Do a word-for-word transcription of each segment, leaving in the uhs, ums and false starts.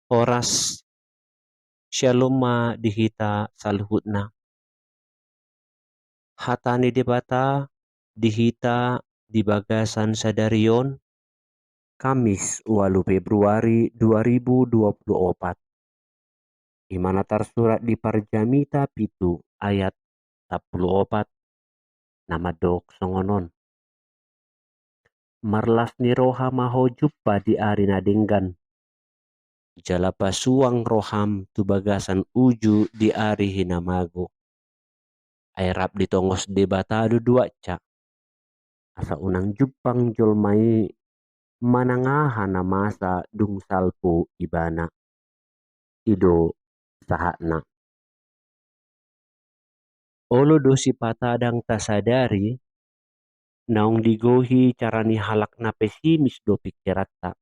Horas, syalom ma di hita saluhutna. Hata ni Debata di hita di bagasan sadari on, Kamis, ualu Februari dua ribu dua puluh opat. I ma na tarsurat di Parjamita pitu ayat sampulu opat, na mandok songon on: Marlas ni roha ma ho jumpa di ari na denggan, jala pasuang roham tu bagasan uju di ari hinamago. Ai rap ditongos Debata do duansa, asa unang jumpang jolma i manang aha na masa dung salpu ibana. I do sahatna. Olo do sipata ndang tasadari, naung digohi cara ni halak na pesimis do pingkiranta.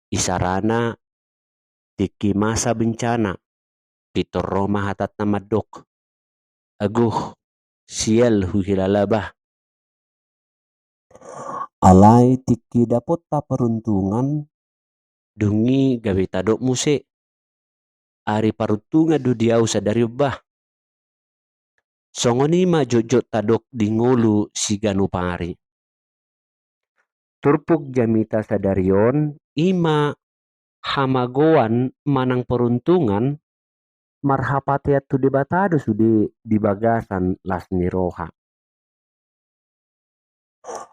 Isarana, tingki masa bencana, pintor ro ma hatanta mandok: Agoh, sial huhilala bah. Alai tingki dapotta paruntungan, dung i gabe tadok muse: Ari paruntungan do di ahu sadari on bah. Songon i ma jotjot tadok di ngolu siganup ari. Turpuk jamita sadari on i ma hamagoan manang paruntungan marhapatean tu Debata do sude di bagasan las ni roha.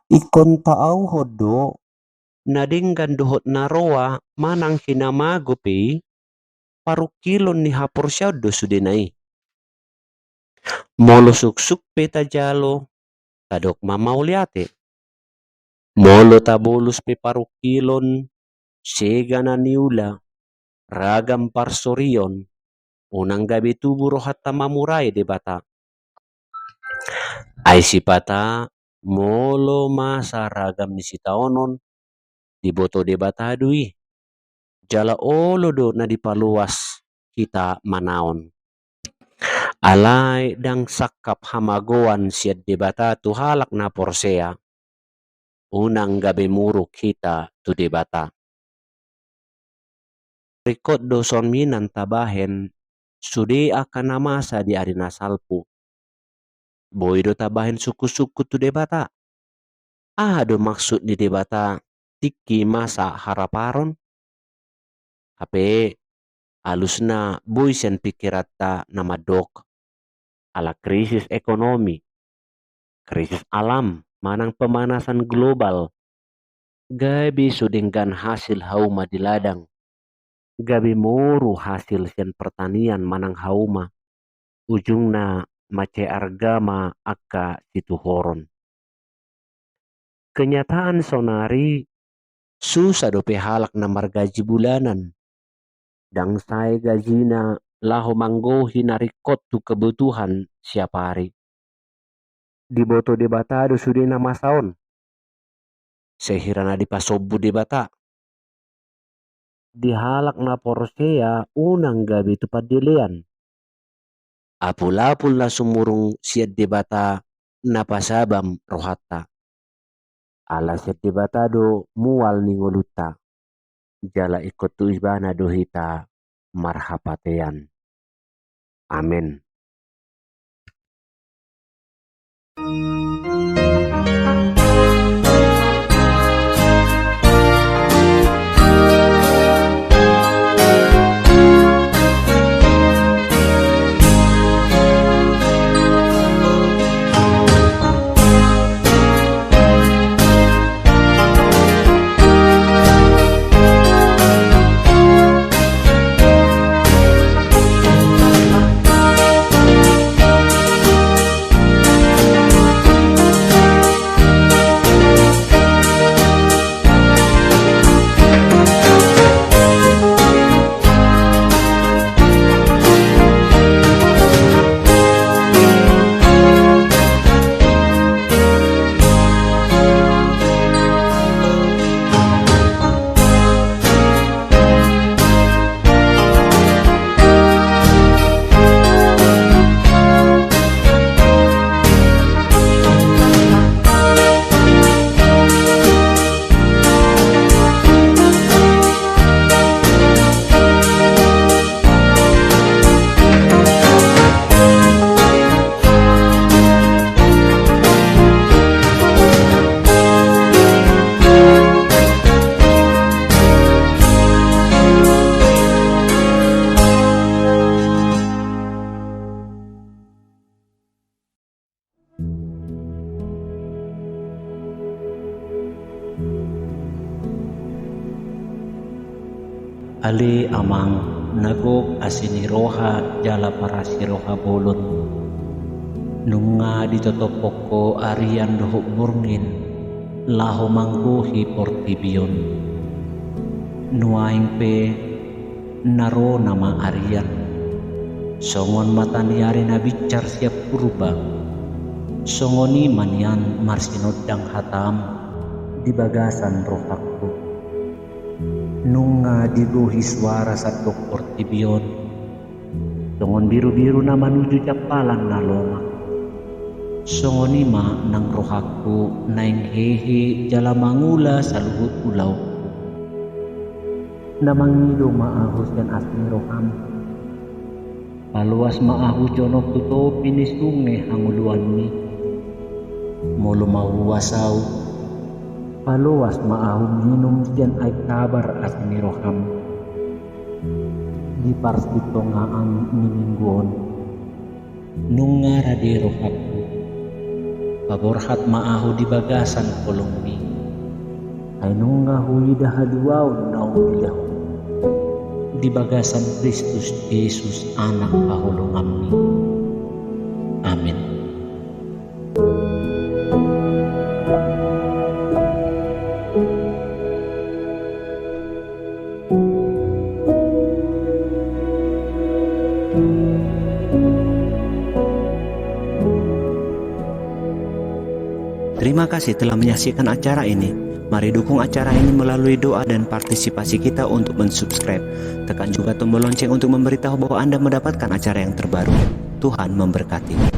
Ingkon taauhon do, na denggan dohot na roa manang hinamago pe i, parungkilon ni haporseaon do sudena i. Molo suksuk pe tajalo, tadok ma mauliate. Molo tabolus pe parungkilon, sega na niula, ragam parsorion, unang gabe tubu rohanta mamurai Debata. Ai sipata, molo masa ragam ni sitaonon, diboto Debata do i, jala olo do na dipaluas hita manaon. Alai ndang sangkap hamagoan sian Debata tu halak na porsea, unang gabe muruk hita tu Debata. Ringkot do songon i na tabahen sude angka na masa di ari na salpu. Boi do tabahen sungkunsungkun tu Debata. Aha do maksud ni Debata tingki masa haraparon? Hape alusna boi sian pingkiranta na mandok, ala krisis ekonomi, krisis alam manang pemanasan global, gabe so denggan hasil hauma di ladang, gabe moru hasil sian pertanian manang hauma, ujungna mansai arga ma angka situhoron. Kenyataan sonari, susa dope halak na margaji bulanan, ndang sae gajina laho manggohi na ringkot tu kebutuhan siap ari. Diboto Debata do sude na masa on. Sehira na dipasombu Debata, di halak na porsea unang gabe tu pandelean. Apulapul na sumurung sian Debata na pasabam rohanta. Ala sian Debata do mual ni ngolunta, jala ingkon tu Ibana do hita marhapatean. Amen. Ale Amang, na gok asi ni roha jala parasi roha bolon, nunga ditotophon Ho arian dohot borngin laho manggohi portibi on. Nuaeng pe na ro nama arian, songon mata ni ari na binsar sian purba, songon i ma nian marsinondang hataM di bagasan rohangku. Nunga digohi suara sandok portibi on, songon birubiru na manuju jampalan na lomak. Songon i ma nang rohangku naeng hehe jala mangula saluhut ulaonku. Na mangido ma ahu sian asi ni rohaM. Paloas ma ahu jonok tu topi ni sunge hangoluanMi. Molo mauas ahu, paloas ma ahu minum sian aek tabar asi ni rohaM di parsitongaan ni minggu on. Nunga rade rohangku, paborhat ma ahu di bagasan holongMi. Ai nunga huida haluaon naung dilehonMu di bagasan Kristus Jesus, Anak haholonganMi. Amin. Terima kasih telah menyaksikan acara ini. Mari dukung acara ini melalui doa dan partisipasi kita untuk mensubscribe. Tekan juga tombol lonceng untuk memberitahu bahwa Anda mendapatkan acara yang terbaru. Tuhan memberkati.